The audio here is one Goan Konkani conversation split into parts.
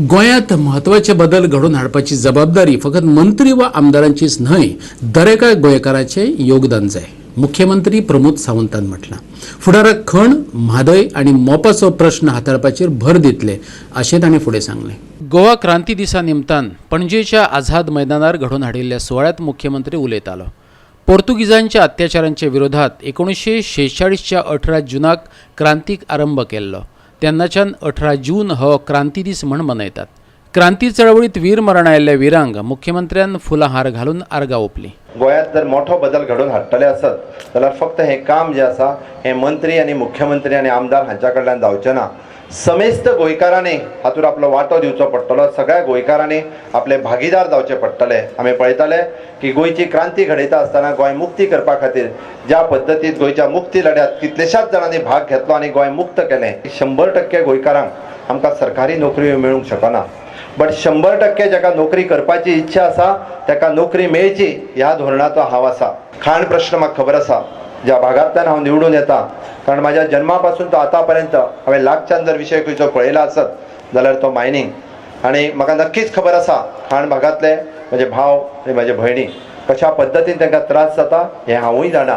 गोंयांत म्हत्वाचे बदल घडोवन हाडपाची जबाबदारी फकत मंत्री वा आमदारांचीच न्हय, दरेका गोंयकाराचें योगदान जाय, मुख्यमंत्री प्रमोद सावंतान म्हटलां. फुडाराक खण, म्हादय आनी मोपाचो प्रश्न हाताळपाचेर भर दितले अशें तांणी फुडें सांगलें. गोवा क्रांती दिसा निमतान पणजेच्या आझाद मैदानार घडोवन हाडिल्ल्या सुवाळ्यांत मुख्यमंत्री उलयतालो. पोर्तुगीजांच्या अत्याचारांच्या विरोधात 1946च्या 18 जुनाक क्रांतीक आरंभ केल्लो. तेन्नाच्यान 18 जून हो क्रांती दीस म्हण मनयतात. क्रांती चळवळीत वीर मरण आयिल्ल्या विरांक मुख्यमंत्र्यान फुलां हार घालून आर्गां ओंपलीं. गोंयांत जर मोठो बदल घडोवन हाडटले आसत जाल्यार फक्त हें काम जें आसा हें मंत्री आनी मुख्यमंत्री आनी आमदार हांच्या कडल्यान जावचें ना. समेस्त गोंयकारांनी हातूंत आपलो वांटो दिवचो पडटलो. सगळ्या गोंयकारांनी आपले भागीदार जावचे पडटले. आमी पळयताले की गोंयची क्रांती घडयता आसतना, गोंय मुक्ती करपा खातीर ज्या पद्दतीन गोंयच्या मुक्ती लढ्यात कितलेशाच जाणांनी भाग घेतलो आनी गोंय मुक्त केलें. 100% गोंयकारांक आमकां सरकारी नोकरी मेळूंक शकना, बट 100% जाका नोकरी करपाची इच्छा आसा ताका नोकरी मेळची ह्या धोरणाचो हांव आसा. खाण प्रश्न म्हाका खबर आसा, ज्या भागांतल्यान हांव निवडून येता, कारण म्हाज्या जन्मा पासून तो आतां पर्यंत हांवें लागच्यान जर विशय खंयचो पळयला आसत जाल्यार तो मायनींग. आनी म्हाका नक्कीच खबर आसा खाण भागांतले म्हजे भाव आनी म्हजे भयणी कशा पद्दतीन तांकां त्रास जाता हें हांवूय जाणा.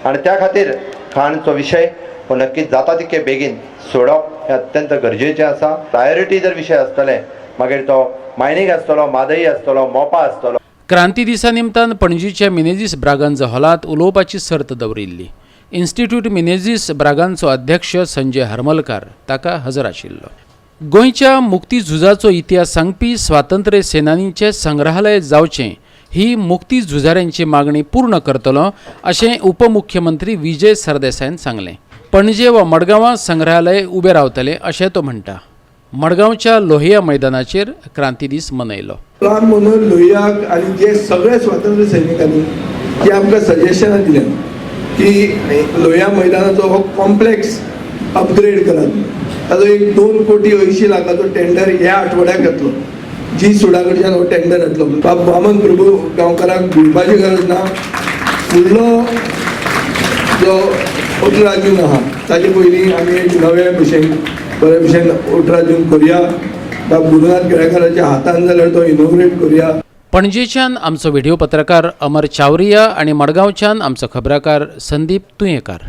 आनी त्या खातीर खाणचो विशय हो नक्कीच जाता तितके बेगीन सोडप हें अत्यंत गरजेचें आसा. प्रायोरिटी जर विशय आसतले, मागीर तो मायनींग आसतलो, मादई आसतलो, मोपा आसतलो. क्रांती दिसा निमतान पणजीच्या मिनेझीस ब्रागांझा हॉलांत उलोवपाची सर्त दवरिल्ली. इन्स्टिट्यूट मिनेझीस ब्रागांझाचो अध्यक्ष संजय हरमलकार ताका हजर आशिल्लो. गोंयच्या मुक्ती झुजाचो इतिहास सांगपी स्वातंत्र्य सेनानींचें संग्रहालय जावचें ही मुक्ती झुजाऱ्यांची मागणी पूर्ण करतलो अशें उपमुख्यमंत्री विजय सरदेसायान सांगलें. पणजे वा मडगांवां संग्रहालय उबें रावतलें अशें तो म्हणटा. मडगांवच्या लोहिया मैदानाचेर क्रांती दीस मनयलो. राम मनोहर लोहियाक आनी जे सगळे स्वातंत्र्य सैनिकांनी जे आमकां सजेशनां दिल्या की लोहिया मैदानाचो हो कॉम्प्लेक्स अपग्रेड करात, ताजो एक 2 कोटी 80 लाखाचो टेंडर ह्या आठवड्याक येतलो. जी सुडा कडच्यान हो टेंडर येतलो. बाब वामन प्रभू गांवकाराक भिवपाची गरज ना. फुडलो जो 18 जून आहा, ताजे पयलीं आमी एक नवे भशेन, बरे भशेन 18 जून करुया. बाब गुरुनाथ केळेकाराच्या हातान जाल्यार तो इनॉग्रेट करुया. पणजेच्यान आमचो व्हिडिओ पत्रकार अमर चावरिया आणि मडगांवच्यान आमचो खबराकार संदीप तुयेकार.